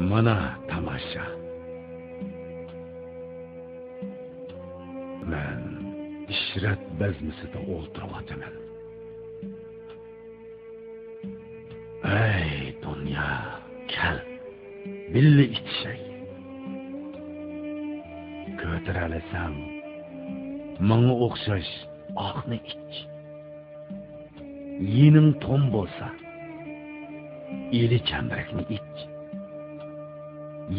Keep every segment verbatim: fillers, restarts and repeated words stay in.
مانا تاماشا. مەن ئىشرەت بەزمىسىدە ئولتۇرۇۋاتىمەن. ئەي دۇنيا، كەل، بىللە ئىچىشەي. كۆتۈرەلىسەڭ، ماڭا ئوخشاش ئاقنى ئىچ. يېنىڭ توم بولسا، ئىلى چەمبىرەكنى ئىچ.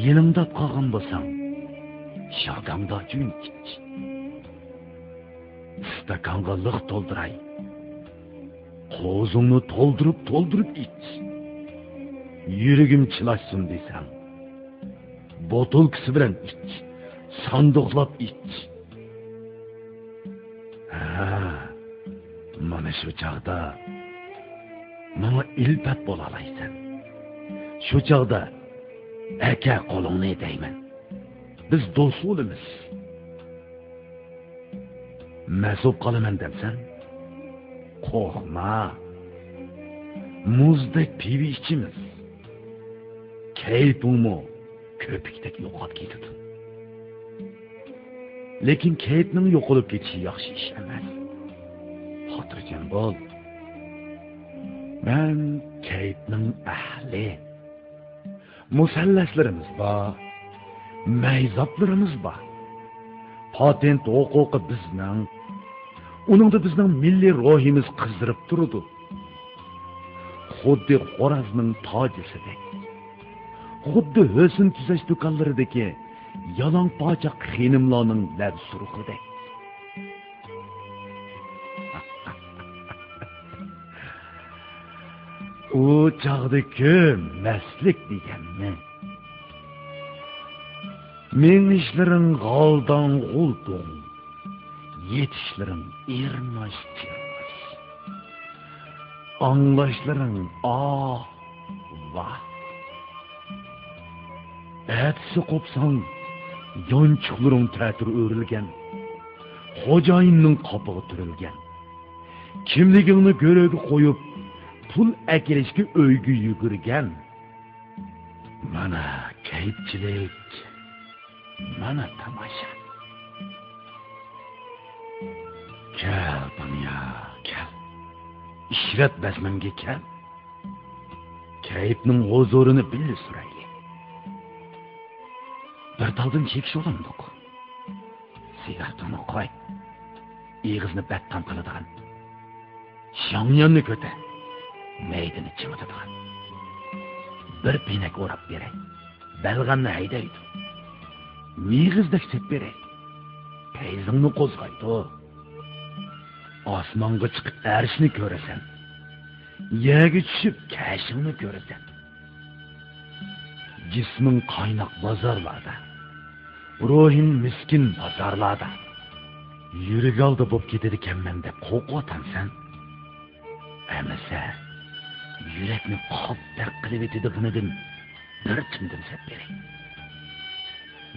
يېلىڭداپ قالغان بولساڭ، شاگاڭداچۈن ئىچ. ئىستاكانغا لىق تولدۇراي. قوزۇڭنى تولدۇرۇپ، تولدۇرۇپ ئىچ. يۈرىكىم چىلاشسۇن دېسەڭ، بوتۇلكىسى بىلەن ئىچ. ساندۇقلاپ ئىچ. ھە، مانا شۇ چاغدا ماڭا ئىلپەت بولالايسەن. شۇ چاغدا ئەكە قولۇڭنى دەيمەن. بىز دوست بولىمىز. مەست بولۇپ قالىمەن دەمسەن؟ قورقما. مۇزدەك پىۋا ئىچىمىز. كەيپىڭمۇ كۆپۈكتەك يوقاپ كېتىدۇ. لېكىن كەيپنىڭ يوقىلىپ كېتىشى ياخشى ئىش ئەمەس. خاتىرجەم بول. مەن كەيپنىڭ ئەھلى. مۇسەللەسلىرىمىز بار، مەيزاپلىرىمىز بار. پاتېنت ھوقۇقى بىزنىڭ. ئۇنىڭدا بىزنىڭ مىللىي روھىمىز قىزىرىپ تۇرىدۇ. خۇددى خورازنىڭ تاجىسىدەك. خۇددى ھۆسن تۈزەش دۇكانلىرىدىكى يالاڭ پاچاق خېنىملارنىڭ لەۋ سۇرۇقىدەك. ئۇ چاغدىكى مەستلىك دېگەننى. مېڭىشلىرىڭ غالداڭ غۇلدۇڭ، يېتىشلىرىڭ ئىرماش چىرماش. ئاڭلاشلىرىڭ ئاھ ۋاھ. ئەتىسى قوپساڭ، يانچۇقلىرىڭ تەتۈر ئۆرۈلگەن، خوجايىننىڭ قاپىغا تۈرۈلگەن. كىملىكىڭنى گۆرۈگە قويۇپ، پۇل ئەكېلىشكە ئۆيگە يۈگۈرگەن. مانا كەيپچىلىك، مانا تاماشا. كەل، دۇنيا، كەل. ئىشرەت بەزمەمگە كەل. كەيپنىڭ ھۇزۇرىنى بىللە سۈرەيلى. بىر تالدىن چېكىش ئۇرۇندۇق. سىياھتىڭنى قوي. ئېغىزنى بەتتام قىلىدىغان. شاڭيۈەننى كۆتەر. مەيدىنى چىڭىتىدىغان. بىر پىنەك ئوراپ بېرەي. بەلغەمنى ھەيدەيدۇ. مېغىزدەك سېپ بېرەي. پەيزىڭنى قوزغايدۇ. ئاسمانغا چىقىپ ئەرشنى كۆرىسەن. يەرگە چۈشۈپ كەشىڭنى كۆرىسەن. جىسمىڭ قايناق بازارلاردا. روھىڭ مىسكىن بازارلاردا. يۈرەك ئالدى بوپ كېتىدىكەنمەن دەپ قورقۇۋاتامسەن؟ ئەمىسە، يۈرەكنى قاپتەك قىلىۋېتىدىغىنىدىن بىر تۈندىن سەپ بېرەي.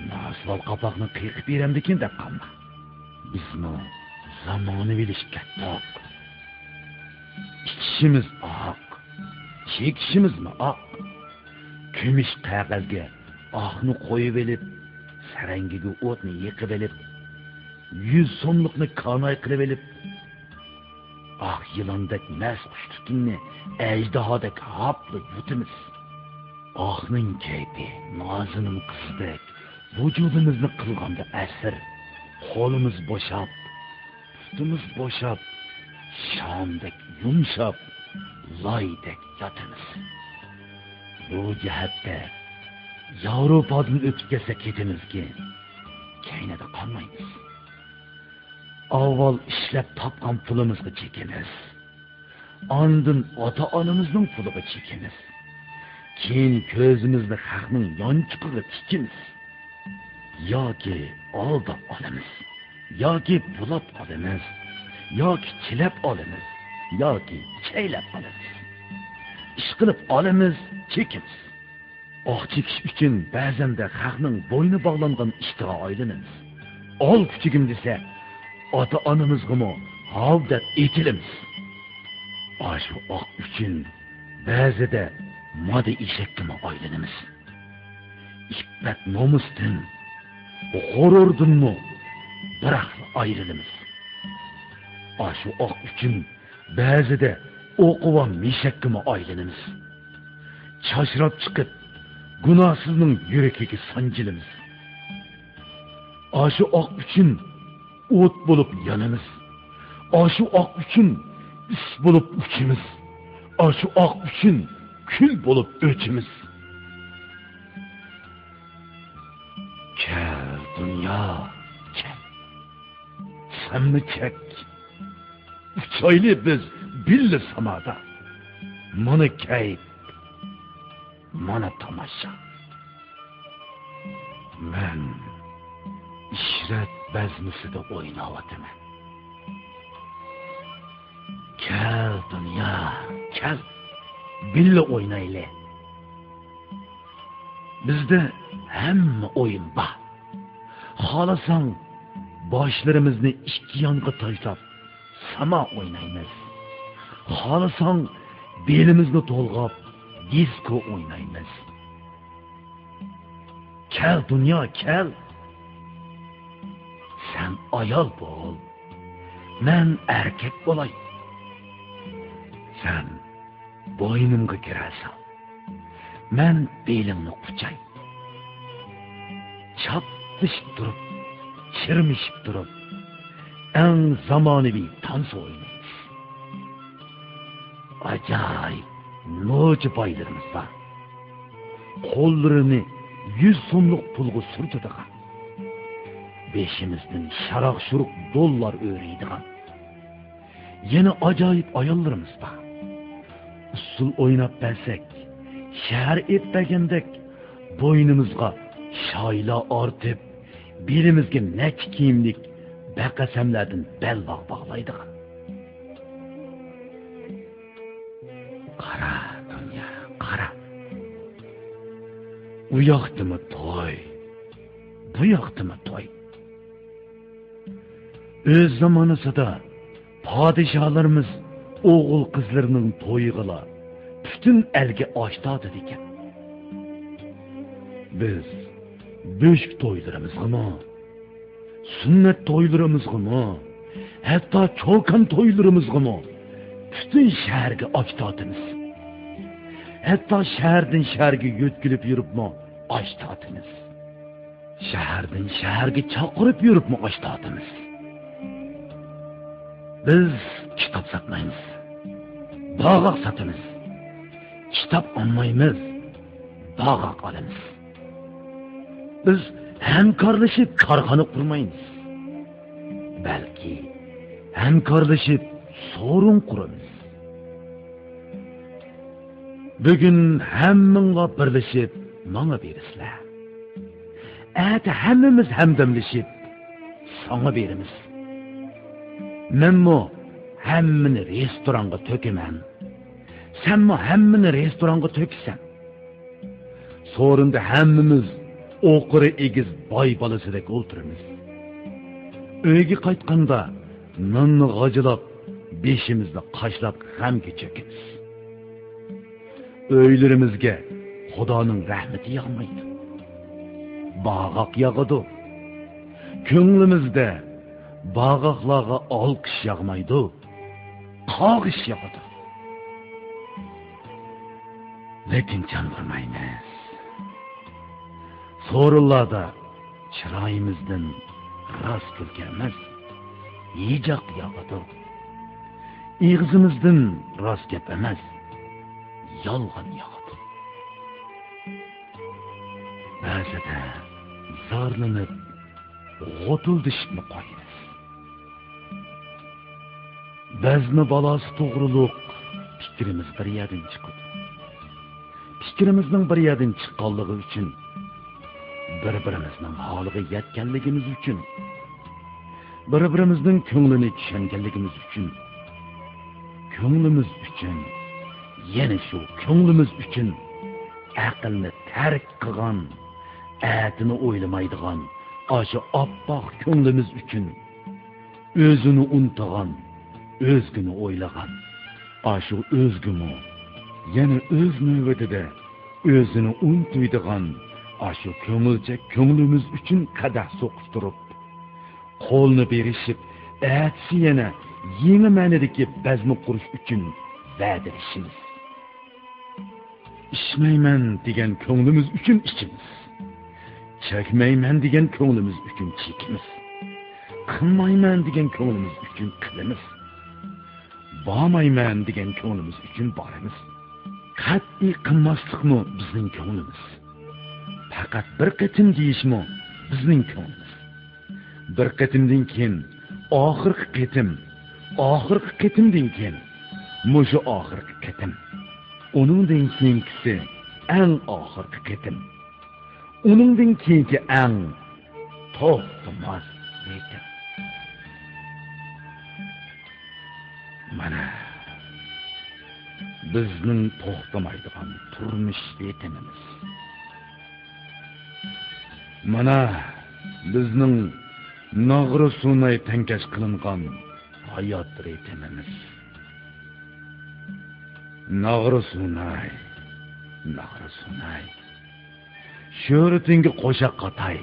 نازۋال قاپاقنى قېقىپ بېرەمدىكىن دەپ قالما. بىزمۇ زامانىۋىلىشىپ كەتتۇق. ئىچىشىمىز ئاق، چېكىشىمىزمۇ ئاق. كۈمۈش قەغەزگە ئاقنى قويۇۋېلىپ، سەرەڭگىگە ئوتنى يېقىۋېلىپ، يۈز سوملۇقنى كاناي قىلىۋېلىپ، ئاق يىلاندەك مەس قۇش تۈتۈننى ئەجدىھادەك ھاپلا يۇتىمىز. ئاقنىڭ كەيپى نازىنىن قىزدەك ۋۇجۇدىمىزنى قىلغاندا ئەسىر. قولىمىز بوشاپ، پۇتىمىز بوشاپ، شامدەك يۇمشاپ، لايدەك ياتىمىز. بۇ جەھەتتە ياۋروپادىن ئۆتۈپ كەتسەك كېتىمىزكىن، كەينىدە قالمايمىز. ئاۋۋال ئىشلەپ تاپقان پۇلىمىزغا چېكىمىز. ئاندىن ئاتا-ئانىمىزنىڭ پۇلىغا چېكىمىز. كېيىن كۆزىمىزنى خەقنىڭ يانچۇقىغا تىكىمىز. ياكى ئالداپ ئالىمىز، ياكى بۇلاپ ئالىمىز، ياكى چىلەپ ئالىمىز، ياكى چەيلەپ ئالىمىز. ئىشقىلىپ ئالىمىز، چېكىمىز. ئاق چېكىش ئۈچۈن بەزەندە خەقنىڭ بوينى باغلانغان ئىتىغا ئايلىنىمىز. ئال كۈچۈكۈم دېسە، ئاتا-ئانىمىزغىمۇ ھاۋ دەپ ئېتىلىمىز. ئاشۇ ئاق ئۈچۈن بەزىدە مادا ئېشەككىمۇ ئايلىنىمىز. ئىپپەت-نومۇستىن، غۇرۇردىنمۇ بىراقلا ئايرىلىمىز. ئاشۇ ئاق ئۈچۈن بەزىدە ئوقۇۋا مېشەككىمۇ ئايلىنىمىز. چاچراپ چىقىپ، گۇناھسىزنىڭ يۈرىكىگە سانجىلىمىز. ئاشۇ ئاق ئۈچۈن ئوت بولۇپ يانىمىز. ئاشۇ ئاق ئۈچۈن ئىس بولۇپ ئۇچىمىز. ئاشۇ ئاق ئۈچۈن كۈل بولۇپ ئۆچىمىز. كەل، دۇنيا، كەل. سەنمۇ چەك. ئۇچايلى بىز بىللە سامادا. مانا كەيپ، مانا تاماشا. مەن ئىشرەت بەزمىسىدە ئويناۋاتىمەن. كەل، دۇنيا، كەل، بىللە ئوينايلى. بىزدە ھەممە ئويۇن بار. خالىساڭ، باشلىرىمىزنى ئىككى يانغا تاشلاپ، ساما ئوينايمىز. خالىساڭ، بېلىمىزنى تولغاپ، دىسكو ئوينايمىز. كەل، دۇنيا، كەل. سەن ئايال بول، مەن ئەركەك بولاي. سەن بوينۇمغا گىرە سال، مەن بېلىڭنى قۇچاي. چاپلىشىپ تۇرۇپ، چىرمىشىپ تۇرۇپ، ئەڭ زامانىۋى تانسا ئوينايمىز. ئاجايىپ نوچى بايلىرىمىز بار. قوللىرىنى يۈز سوملۇق پۇلغا سۈرتىدىغان، بېشىمىزدىن شاراق-شۇرۇق دوللار ئۆرەيدىغان، يەنە ئاجايىپ ئاياللىرىمىز بار. ئۇسسۇل ئويناپ بەرسەك، شەھەر ئېلىپ بەرگەندەك، بوينىمىزغا شايلار ئارتىپ، بېلىمىزگە نەچچە كىيىملىك بەقەسەملەردىن بەلباغ باغلايدىغان. قارا، دۇنيا، قارا. ئۇ ياقتىمۇ توي، بۇ ياقتىمۇ توي. ئۆز زامانىسىدا پادىشاھلىرىمىز ئوغۇل-قىزلىرىنىڭ تويىغىلا پۈتۈن ئەلگە ئاش تارتىدىكەن. بىز بۆشۈك تويلىرىمىزغىمۇ، سۈننەت تويلىرىمىزغىمۇ، ھەتتا چوكان تويلىرىمىزغىمۇ پۈتۈن شەھەرگە ئاش تارتىمىز. ھەتتا شەھەردىن شەھەرگە يۆتكىلىپ يۈرۈپمۇ ئاش تارتىمىز. شەھەردىن شەھەرگە چاقىرىپ يۈرۈپمۇ ئاش تارتىمىز. بىز كىتاب ساتمايمىز، باغاق ساتىمىز. كىتاب ئالمايمىز، باغاق ئالىمىز. بىز ھەمكارلىشىپ كارخانا قۇرمايمىز، بەلكى ھەمكارلىشىپ سورۇن قۇرىمىز. بۈگۈن ھەممىڭلار بىرلىشىپ ماڭا بېرىسىلەر. ئەتە ھەممىمىز ھەمدەملىشىپ ساڭا بېرىمىز. مەنمۇ ھەممىنى رېستورانغا تۆكىمەن. سەنمۇ ھەممىنى رېستورانغا تۆكىسەن. سورۇندا ھەممىمىز ئوقۇرى ئېگىز باي بالىسىدەك ئولتۇرىمىز. ئۆيگە قايتقاندا ناننى غاجىلاپ، بېشىمىزنى قاشلاپ غەمگە چۆكىمىز. ئۆيلىرىمىزگە خۇدانىڭ رەھمىتى ياغمايدۇ. باغاق ياغىدۇ. كۆڭلىمىزدە باغاقلارغا ئالقىش ياغمايدۇ. قاغىش ياغىدۇ. لېكىن چاندۇرمايمىز. سورۇنلاردا چىرايىمىزدىن راست كۈلكە ئەمەس، ھىجاق ياغىدۇ. ئېغىزىمىزدىن راست گەپ ئەمەس، يالغان ياغىدۇ. بەزىدە زارلىنىپ، غوتۇلدىشىپمۇ قويىمىز. بەزمە بالاسى توغرۇلۇق پىكرىمىز بىر يەردىن چىقىدۇ. پىكرىمىزنىڭ بىر يەردىن چىققانلىقى ئۈچۈن، بىر-بىرىمىزنىڭ ھالىغا يەتكەنلىكىمىز ئۈچۈن، بىر-بىرىمىزنىڭ كۆڭلىنى چۈشەنگەنلىكىمىز ئۈچۈن، كۆڭلىمىز ئۈچۈن، يەنە شۇ كۆڭلىمىز ئۈچۈن ئەقىلنى تەرك قىلغان، ئەتىنى ئويلىمايدىغان ئاشۇ ئاپئاق كۆڭلىمىز ئۈچۈن، ئۆزىنى ئۇنتۇغان، ئۆزگىنى ئويلىغان، ئاشۇ ئۆزگىمۇ يەنە ئۆز نۆۋىتىدە ئۆزىنى ئۇنتۇيدىغان، ئاشۇ كۆڭۈلچەك كۆڭلىمىز ئۈچۈن قەدەھ سوقۇشتۇرۇپ، قولنى بېرىشىپ، ئەتىسى يەنە يېڭى مەنىدىكى بەزمە قۇرۇش ئۈچۈن ۋەدىلىشىمىز. ئىچمەيمەن دېگەن كۆڭلىمىز ئۈچۈن ئىچىمىز. چەكمەيمەن دېگەن كۆڭلىمىز ئۈچۈن چېكىمىز. قىلمايمەن دېگەن كۆڭلىمىز ئۈچۈن قىلىمىز. بارمايمەن دېگەن كۆڭلىمىز ئۈچۈن بارىمىز. قەتئىي قىلماسلىقمۇ بىزنىڭ كۆڭلىمىز. پەقەت بىر قېتىم دېيىشمۇ بىزنىڭ كۆڭلىمىز. بىر قېتىمدىن كېيىن ئاخىرقى قېتىم، ئاخىرقى قېتىمدىن كېيىن مۇشۇ ئاخىرقى قېتىم. ئۇنىڭدىن كېيىنكىسى ئەڭ ئاخىرقى قېتىم. ئۇنىڭدىن كېيىنكى ئەڭ توختىماس رىتىم. مانا، بىزنىڭ توختىمايدىغان تۇرمۇش رىتىمىمىز. مانا، بىزنىڭ ناغرا سۇناي تەڭكەش قىلىنغان ھايات رىتىمىمىز. ناغرا سۇناي، ناغرا سۇناي. شۆھرىتىڭگە قوشاق قاتاي.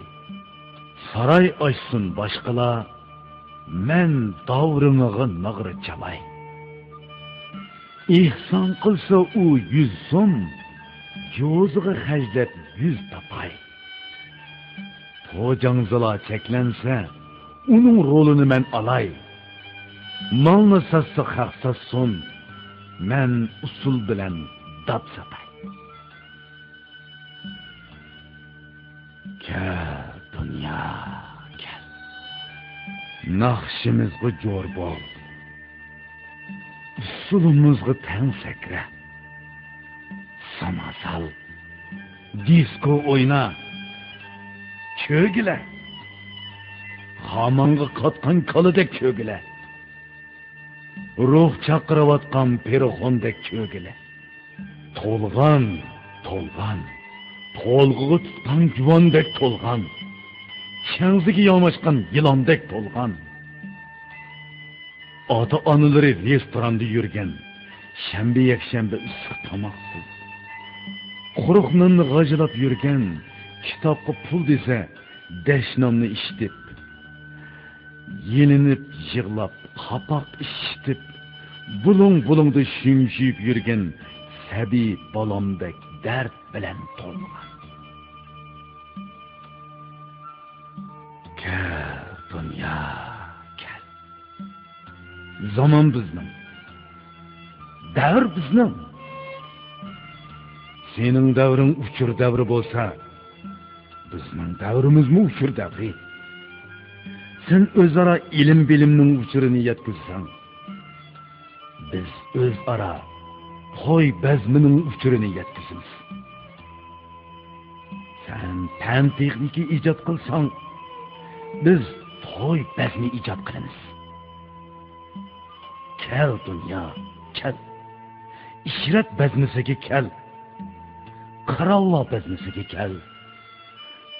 ساراي ئاچسۇن باشقىلار، مەن داۋرىڭىغا ناغرا چالاي. ئېھسان قىلسا ئۇ يۈز سوم، جوزىغا خەجلەپ يۈز تاپاي. پوجاڭزىلار چەكلەنسە، ئۇنىڭ رولىنى مەن ئالاي. مالنى ساتسا خەق ساتسۇن، مەن ئۇسۇل بىلەن داپ ساتاي. كەل، دۇنيا، كەل. ناخشىمىزغا جور بول. ئۇسسۇلىمىزغا تەڭ سەكرە. ساما سال. دىسكو ئوينا. چۆگىلە. خامانغا قاتقان كالىدەك چۆگىلە. روھ چاقىرىۋاتقان پېرىخوندەك چۆگىلە. تولغان، تولغان. تولغىغا تۇتقان جۇۋاندەك تولغان. چەڭزىگە ياماشقان يىلاندەك تولغان. ئاتا-ئانىلىرى رېستوراندا يۈرگەن، شەنبە-يەكشەنبە ئىسسىق تاماقسىز. قۇرۇق ناننى غاجىلاپ يۈرگەن، كىتابقا پۇل دېسە، دەشنامنى ئىشتىپ. يېلىنىپ، يىغلاپ، قاپاق ئىششىتىپ، بۇلۇڭ-بۇلۇڭدا شۈمشىيىپ يۈرگەن سەبىي بالامدەك دەرد بىلەن تولغان. كەل، دۇنيا، كەل. زامان بىزنىڭ، دەۋر بىزنىڭ. سېنىڭ دەۋرىڭ ئۇچۇر دەۋرى بولسا، بىزنىڭ دەۋرىمىزمۇ ئۇچۇر دەۋرى. سەن ئۆزئارا ئىلىم-بىلىمنىڭ ئۇچۇرىنى يەتكۈزسەڭ، بىز ئۆزئارا توي بەزمىنىڭ ئۇچۇرىنى يەتكۈزىمىز. سەن پەن-تېخنىكا ئىجاد قىلساڭ، بىز توي بەزمى ئىجاد قىلىمىز. كەل، دۇنيا، كەل. ئىشرەت بەزمىسىگە كەل. قىرانلار بەزمىسىگە كەل.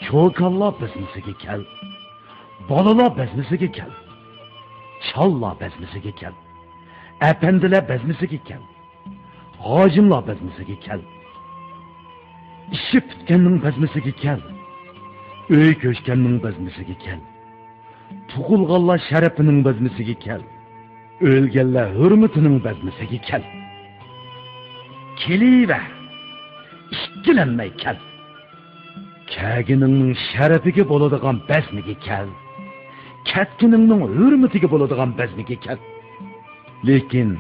چوكانلار بەزمىسىگە كەل. بالىلار بەزمىسىگە كەل. چاللار بەزمىسىگە كەل. ئەپەندىلەر بەزمىسىگە كەل. ھاجىملار بەزمىسىگە كەل. ئىشى پۈتكەننىڭ بەزمىسىگە كەل. ئۆي كۆچكەننىڭ بەزمىسىگە كەل. تۇغۇلغانلار شەرىپىنىڭ بەزمىسىگە كەل. ئۆلگەنلەر ھۆرمىتىنىڭ بەزمىسىگە كەل. كېلىۋەر، ئىككىلەنمەي كەل. كەلگىنىڭنىڭ شەرىپىگە بولىدىغان بەزمىگە كەل. كەتكىنىڭنىڭ ھۆرمىتىگە بولىدىغان بەزمىگە كەل. لېكىن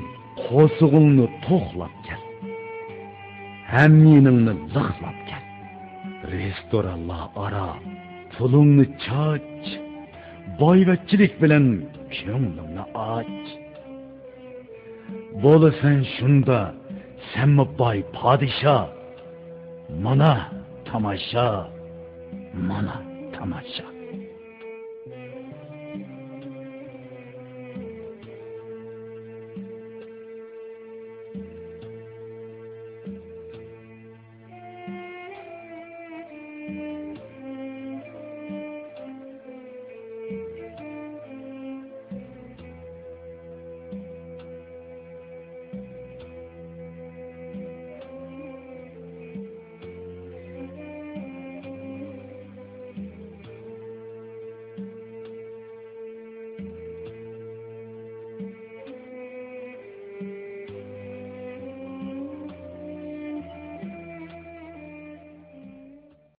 قورسىقىڭنى توقلاپ كەل. ھەميېنىڭنى لىقلاپ كەل. رېستورانلار ئارا پۇلۇڭنى چاچ. بايۋەچچىلىك بىلەن كۆڭلۈڭنى ئاچ. بولىسەن شۇندا سەنمۇ باي پادىشاھ. مانا تاماشا، مانا تاماشا.